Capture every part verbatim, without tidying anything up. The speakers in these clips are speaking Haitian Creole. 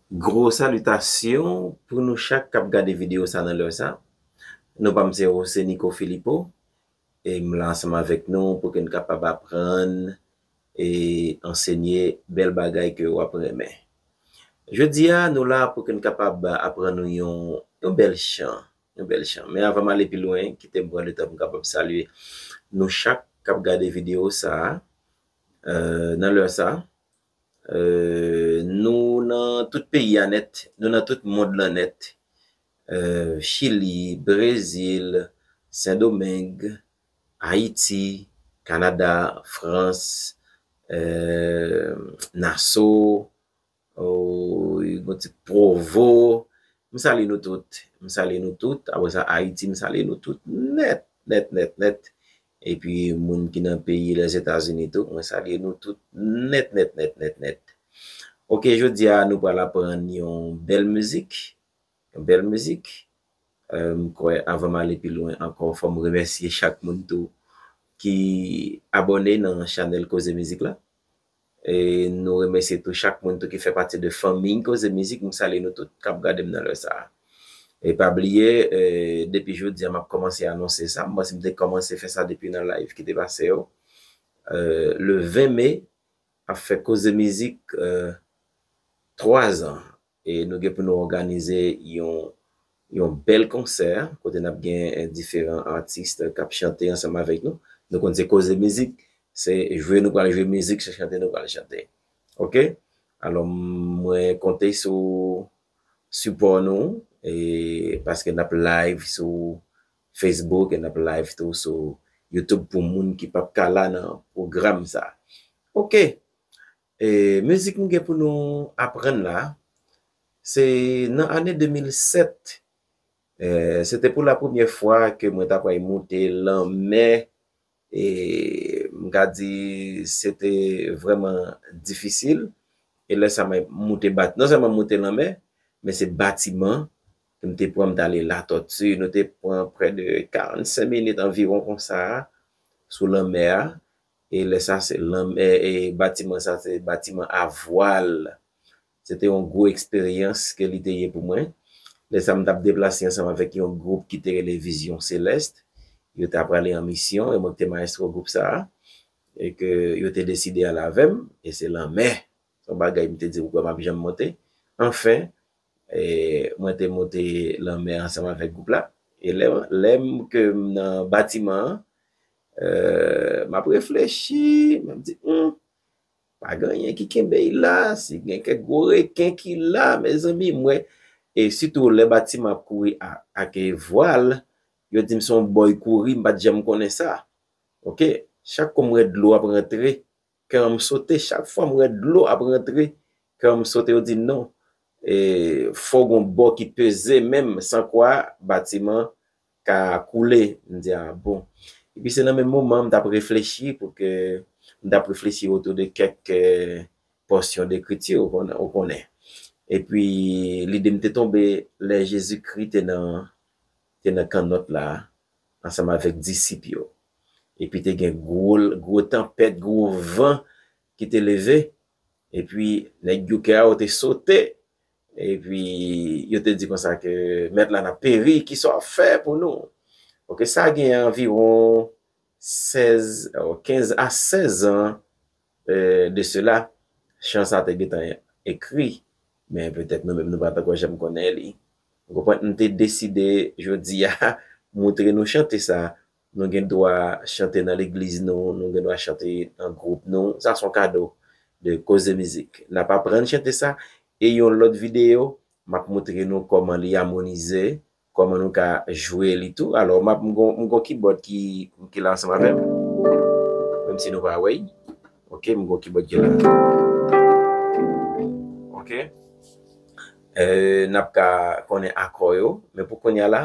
Gwo salitasyon pou nou chak k ap gade videyo sa nan lè sa. Non pa m se José Nico Philippot, e m la ansanm avèk nou pou ke n kapab aprann e ansenye bèl bagay ke w ap renmen. Jodi a, nou la pou ke n kapab aprann nou yon, yon bèl chan, yon bèl chan. Men avan m ale pi lwen, kite m pran letan pou m kapab salye nou chak k ap gade videyo sa a, nan lè sa a. Nou nan tout peyi a nèt, nou nan tout mond lan nèt. Chili, Brezil, Sendomeng, Ayiti, Kanada, Frans, Naso, Pwovo. M salye nou tout. M salye nou tout. Apre sa, Ayiti, m salye nou tout nèt, nèt, nèt, nèt. Epi moun ki nan peyi Lèzetazini tou, mwen salye nou tout nèt, nèt, nèt, nèt, nèt. Oke, jodi a nou pral aprann yon bèl mizik, yon bèl mizik. M kwè avan m ale pi lwen ankò, fò m remèsye chak moun tou ki abòne nan chanèl Koze Mizik la. E nou remèsye tou chak moun tou ki fè pati de fanmi Koze Mizik. M salye nou tout k ap gade m nan lè sa a. E pa bliye, depi jodi a m ap kòmanse anonse sa. M panse m te kòmanse fè sa depi nan live ki te pase yo. Le ven me, ap fè Koze Mizik twa zan. E nou gen pou nou òganize yon, yon bèl konsè kote n ap gen diferan atis k ap chante ansanm avèk nou. Nou konn se Koze Mizik, se jwe nou pral jwe mizik, se chante nou pral chante. Oke? Alò, mwen konte sou sipò nou, e paske n ap live sou Facebook e n ap live tou sou YouTube pou moun ki p ap ka la nan pwogram sa. Oke. E mizik nou gen pou nou aprann la, se nan ane de mil sèt. E, se te pou la premyè fwa ke mwen ta pral moute lanmè. E m ka di se te vrèman difisil. E lè sa mwen moute bat, non sèlman moute lanmè, men se batiman ke m te pran, m t ale Latòti. Nou te pran prè de karannsenk minit anviwon konsa sou lanmè a. E lè sa se lanmè, e batiman sa se batiman a vwal. Se te yon gwo eksperyans ke li te ye pou mwen. Lè sa m t ap deplase ansanm avèk yon gwoup ki te rele Vizyon Selès. Yo t ap prale an misyon e mwen ki te mayestwo gwoup sa a. E ke yo te deside ale avè m, e se lanmè. Se yon bagay m te di ou kwè m ap janm monte. Anfen, e mwen te monte lanmè ansanm avèk gwoup la. E lè, lè m, ke m nan batiman an, e, m ap reflechi, m ap di, hmm, pa gen anyen ki kenbe l la, si gen kèk gwo reken ki la, mezanmi, m wè, e sitou lè batiman ap kouri a, ak, e, vwal, yo di m se yon bòy kouri, m pa t janm konnen sa. Oke? Chak kou m wè dlo ap rantre, kè an m sote, chak fwa m wè dlo ap rantre, kè an m sote, yo di non. E, fò gon bò ki peze menm, san kwa batiman ka koule. M di, a bon. Epi se nan menm moman, m t ap reflechi pou ke, m t ap reflechi otou de kèk, e, pòsyon dekriti, ou konnen, ou konnen. Epi, lide m te tonbe lè Jezikri te nan, te nan kannòt la, ansanm avèk disip yo. Epi te gen gwo, gwo tanpèt, gwo van ki te leve. Epi, nèg yo kè a yo te sote. Epi, yo te di konsa ke, Mèt la, n ap peri, kisa w ap fè pou nou? Oke, sa gen anviwon sèz, o, kenz a sèz an, e, de sela, chan sa te gentan ekri, men petèt nou menm nou pa t ankò janm konnen li. Ou konprann? M te deside jodi a montre nou chante sa. Nou gen dwa chante nan legliz nou, nou gen dwa chante nan gwoup nou. Sa se yon kado de Koze Mizik. N ap aprann chante sa, e yon lòt videyo, m ap montre nou kòman li amonize, kòman nou ka jwe li tou. Alò, m ap, m gon, m gon kibòd ki, ki la ansanm avè m. Menm si nou pa wè l. Oke, m gon kibòd ki la. Oke. E, n ap ka konnen akò yo, men pou kounye a la,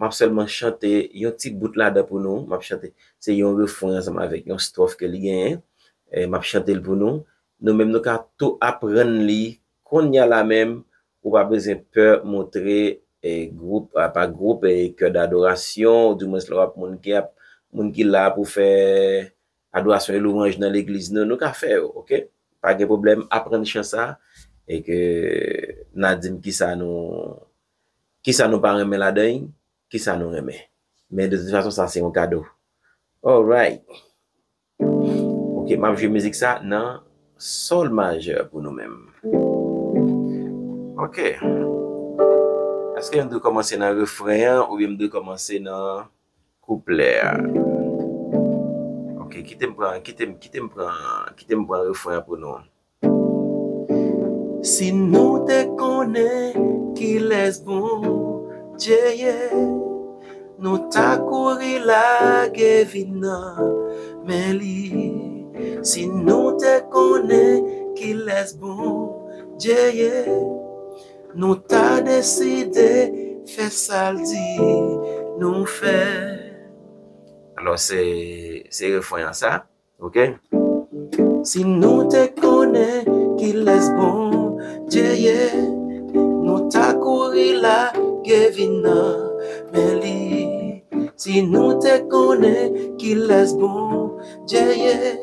m ap sèlman chante yon ti bout ladan pou nou. M ap chante, se yon refren ansanm avèk yon estwòf ke li genyen. E, m ap chante l pou nou. Nou menm nou ka tou aprann li kounye a la menm. Ou pa bezwen pè montre, e, gwoup, a, pa gwoup, e, kè dadorasyon, oudimwens lè w ap moun ki ap, moun ki la pou fè adorasyon e lwanj nan legliz nou, nou ka fè yo, oke? Pa gen pwoblèm, aprann chan sa. e ke n a di m kisa nou, kisa nou pa renmen ladan l, kisa nou renmen. Men de tout fason, sa se yon kado. Alright. Ok, m ap jwe mizik sa nan sòl majè pou nou menm. Ok. Èske m dwe kòmanse nan refren an oubyen m dwe kòmanse nan kouplè a? Ok, kite m pran, kite m, kite m pran, kite m pran refren an pou nou. Si nou te konnen kilès Bondye ye, nou ta kouri lage vin nan men li. Si nou te konnen kilès Bondye ye, nou ta deside fè sa l di nou fè. Alò, se, se refren an sa. Ok? Si nou te konnen kilès Bondye ye, nou ta kouri lage vin nan men li. Si nou te konnen kilès Bondye ye,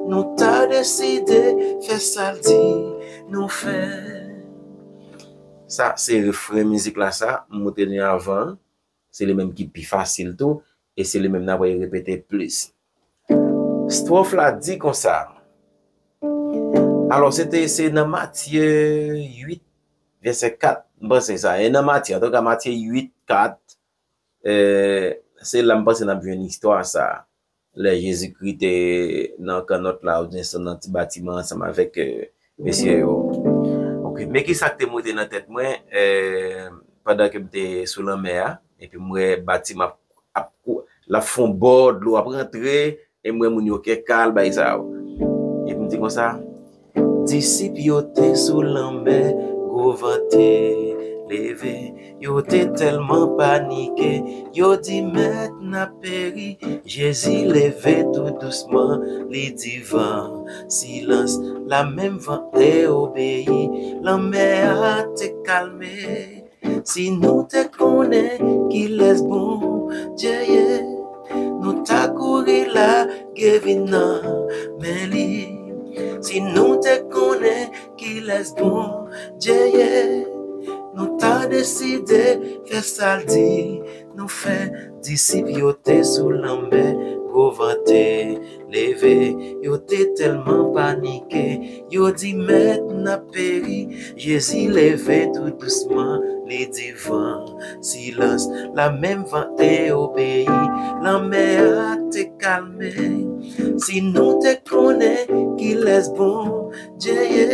nou ta deside fè sa l di nou fè. Sa, se refren mizik la sa, m montre nou avan. Se li menm ki pi fasil tou, e se li menm n ap repete plis. Stwòf la di konsa. Alò, se te, se nan Matye uit, vèsè kat, m panse sa. E nan Matye, antouka, Matye uit, kat, eh, se la m panse n ap jwenn istwa sa. Lè Jezikri te nan kannòt la, oubyen se nan ti batiman ansanm avèk, eh, mesye yo. Ok, men ki sa k te monte nan tèt mwen, eh, pandan ke m te sou lanmè a, epi m wè batiman ap, ap kou-, l ap fè yon bò, dlo ap rantre, e m wè moun yo kè kal, bagay sa yo. Epi m di konsa, disip yo te sou lanmè, gwo van te leve, yo te tèlman panike, yo di, "Mèt, n ap peri." Jezi leve tou dousman, li di van, "Silans, la menm van te obeyi." Lanmè a te kalme. Si nou te konnen kilès Bondye ye, nou ta kouri lage vin nan men li. Si nou te konnen kilès Bondye ye, nou ta deside fè sa l di nou fè. Disip yo te sou lanmè, gwo van te leve, yo te tèlman panike, yo di, "Mèt, n ap peri." Jezi leve tou dousman, li di van, "Silans." La menm van te obeyi, lanmè a te kalme. Si nou te konnen kilès Bondye ye,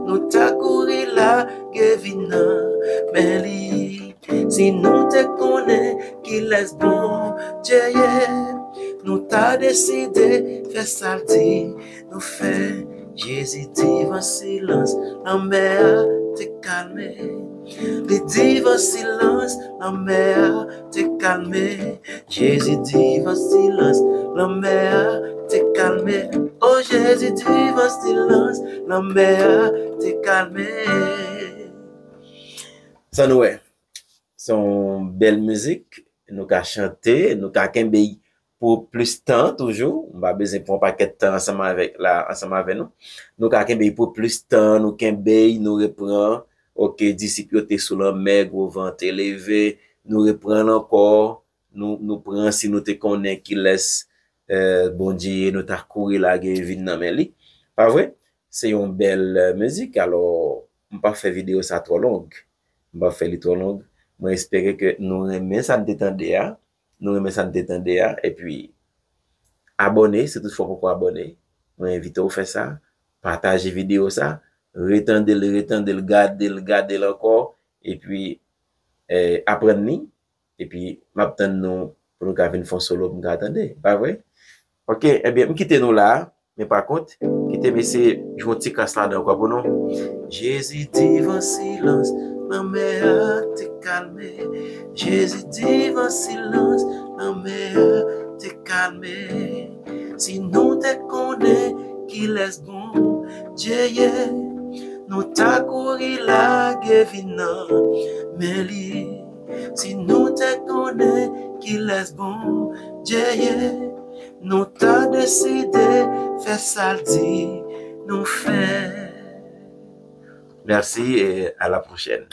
nou ta kouri lage vin nan men li. Si nou te konnen kilès Bondye ye, nou ta deside fè sa l di nou fè. Jezi di van, "Silans." Lanmè a te kalme. Li di van, "Silans." Lanmè a te kalme. Jezi di van, "Silans." Lanmè a te kalme. O, Jezi di van, "Silans." Lanmè a te kalme. Sa nou wè. Se yon bèl mizik. Nou ka chante, nou ka kenbe l pou plis tan toujou. M pa bezwen pran yon pakèt tan ansanm avèk la, ansanm avè nou. Nou ka kenbe l pou plis tan, nou kenbe l, nou repran. Ok, disip yo te sou lanmè, gwo van te leve. Nou repran l ankò. Nou, nou pran, si nou te konnen kilès, eh, Bondye ye, nou ta kouri lage vin nan men li. Pa vre? Se yon bèl, eh, mizik. Alò, m p ap fè videyo sa twò long. M p ap fè li twò long. Mwen espere ke nou renmen sa n te tande a. Nou renmen sa n te tande a. Epi, abòne, si toutfwa w poko abòne. Mwen envite w fè sa. Pataje videyo sa. Retande l, retande l, gade l, gade l ankò. Epi, eh, aprann li. Epi, m ap tann nou pou nou ka vin fè yon solo pou m ka tande. Pa vre? Ok, ebyen, m kite nou la. Men pa kont, kite m eseye jwe yon ti kras ladan ankò pou nou. Jezi di van, "Silans." Lanmè a te kalme. Jezi di van, "Silans." Lanmè a te kalme. Si nou te konnen kilès Bondye ye, nou ta kouri lage vin nan men li. Si nou te konnen kilès Bondye ye, nou ta deside fè sa l di nou fè. Merci et à la prochaine.